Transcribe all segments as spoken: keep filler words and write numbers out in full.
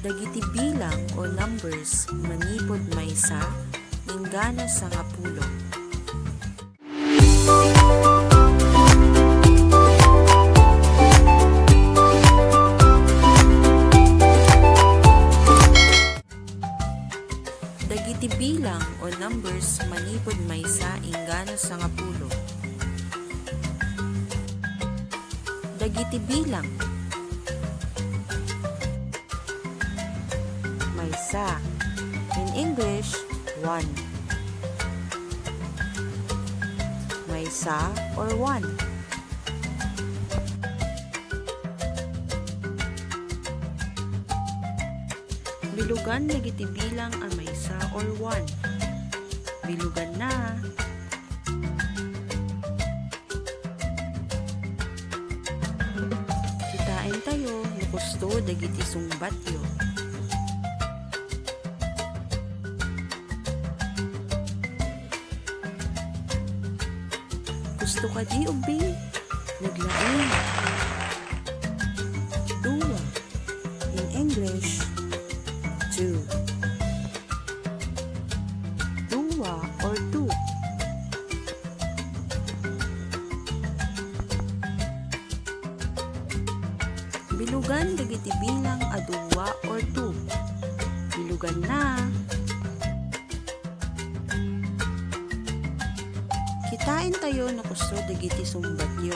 Dagiti bilang o numbers manipud maysa inggana sangapulo. Dagiti bilang o numbers manipud maysa inggana sangapulo. Dagiti bilang. Maysa. In English, one. Maysa or one. Bilugan dagiti bilang a maysa or one. Biluganna. Kitaentayo no kusto dagiti sungbatyo. Kusto kadi ubbing? Naglaing. Dua. In English, two. Dua or two. Bilugan dagiti bilang a dua or two. Biluganna. Kitaentayo no kusto dagiti sungbatyo.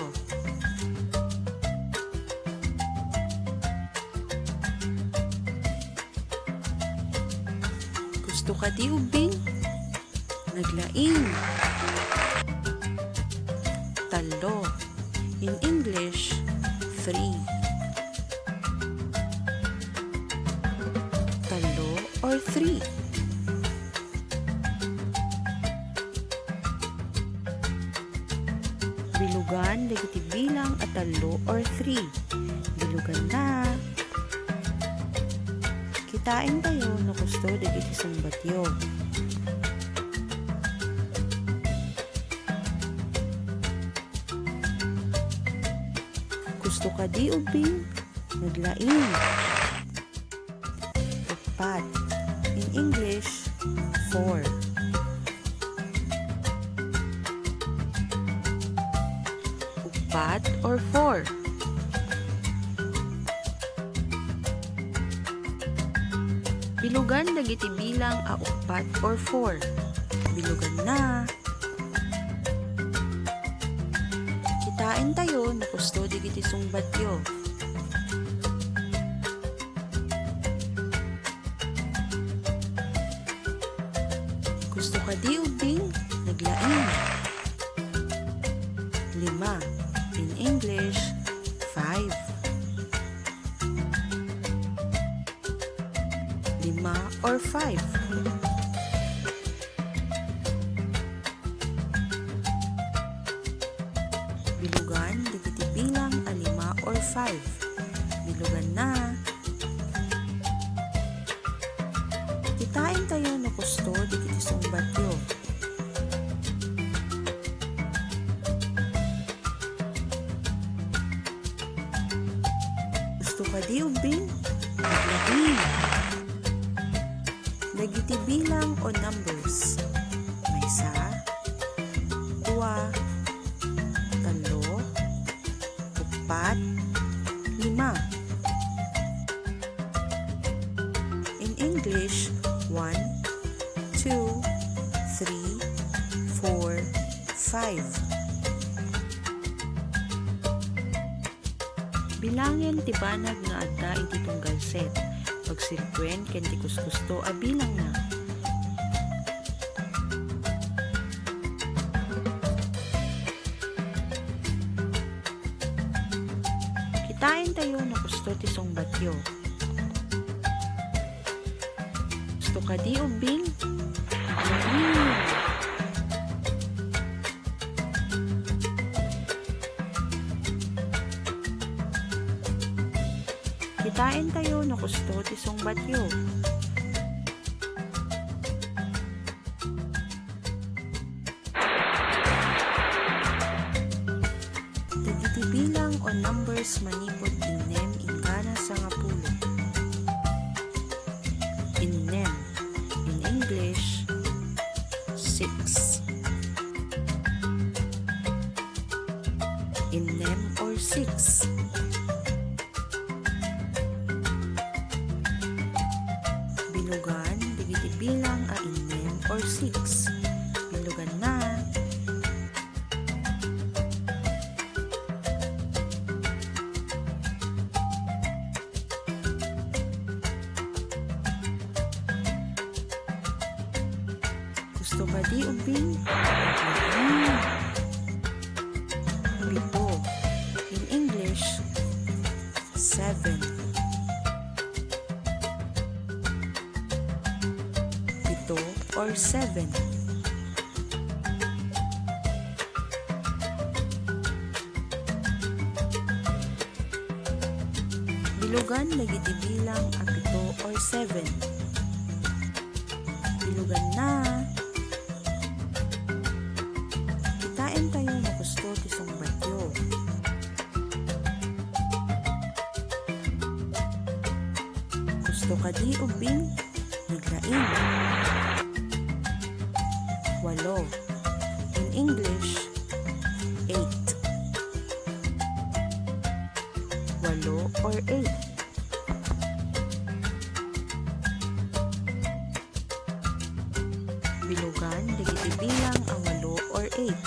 Kusto kadi ubbing? Naglaing. Tallo. In English, three. Tallo or three. Bilugan dagiti bilang a tallo or three. Biluganna. Kitaentayo no kusto dagiti sungbatyo. Kusto kadi ubbing? Naglaing. Uppat. In English, four. Uppat or four. Bilugan dagiti bilang a uppat or four. Biluganna. Kitaentayo no kusto dagiti sungbatyo. Kusto kadi ubbing? Naglaing. Lima. In English, five. Lima or five. Bilugan dagiti bilang a lima or five. Biluganna. Kitaentayo no kusto dagiti sungbatyo. Kusto kadi ubbing? Naglaing. Dagiti bilang o numbers. Maysa, dua, tallo, uppat, lima. In English, one, two, three, four, five. Bilangen ti banag nga adda iti tunggal set, pagsirkuen ken ti kuskusto a bilangna. Kitaentayo no kusto ti sungbatyo. Kusto kadi ubbing? Amin. Kitaentayo no kusto ti sungbatyo. Dagiti bilang o numbers manipud innem inggana sangapulo. English, six. Innem or six. Bilugan dagiti bilang a innem or six. Biluganna. Gusto kadi ubbing? Pito. In English, seven. Pito or seven. Bilugan dagiti bilang a pito or seven. Biluganna. Kitaentayo no kusto ti sungbatyo. Gusto kadi ubbing? Naglaing. Walo. In English, eight. Walo or eight. Bilugan dagiti bilang a walo or eight.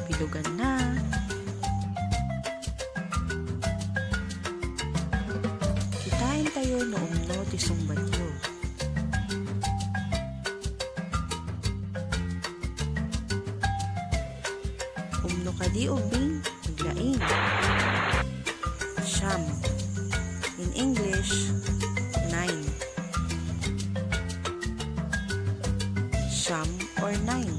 Biluganna. Kitaentayo no umno ti sungbatyo. Umno kadi ubbing? Naglaing. Siyam. In English, nine. Siyam or nine.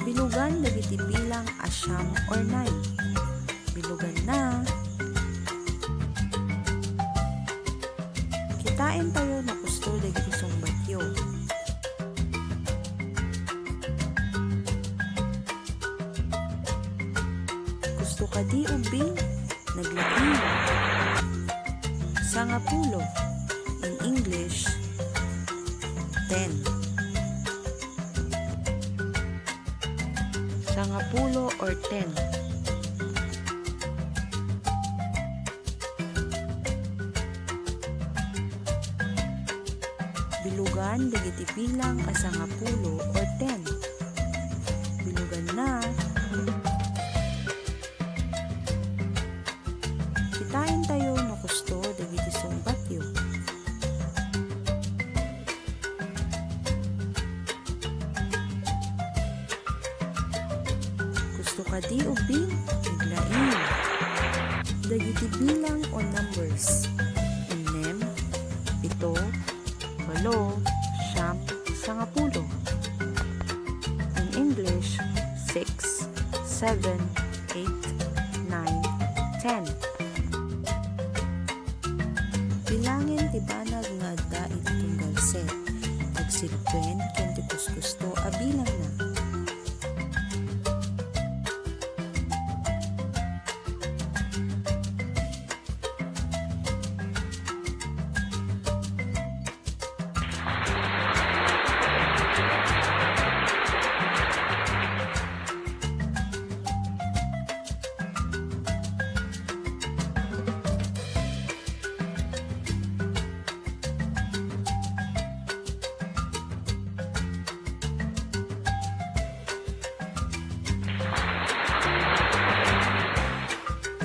Bilugan dagiti bilang a siyam or nine. Biluganna. Kitaentayo no kusto dagiti sungbatyo. Gusto kadi ubbing? Naglaing. Sangapulo. In English, ten. Sangapulo or ten. Bilugan dagiti bilang a sangapulo or ten. Biluganna. Kitaentayo no kusto dagiti sungbatyo. Gusto kadi ubbing? Naglaing. Dagiti bilang o numbers. Innem, pito, walo, siyam, sangapulo. In English, six, seven, eight, nine, ten. Bilangen ti banag nga adda iti tunggal set. Agsilpen ken ti kuskusto a bilangna.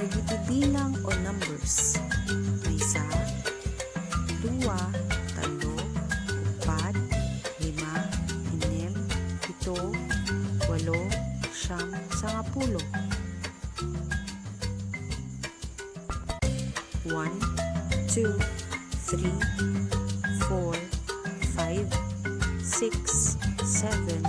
Dagiti bilang o numbers. Maysa, dua, tallo, uppat, lima, innem, pito, walo, siyam, sangapulo. One, two, three, four, five, six, seven,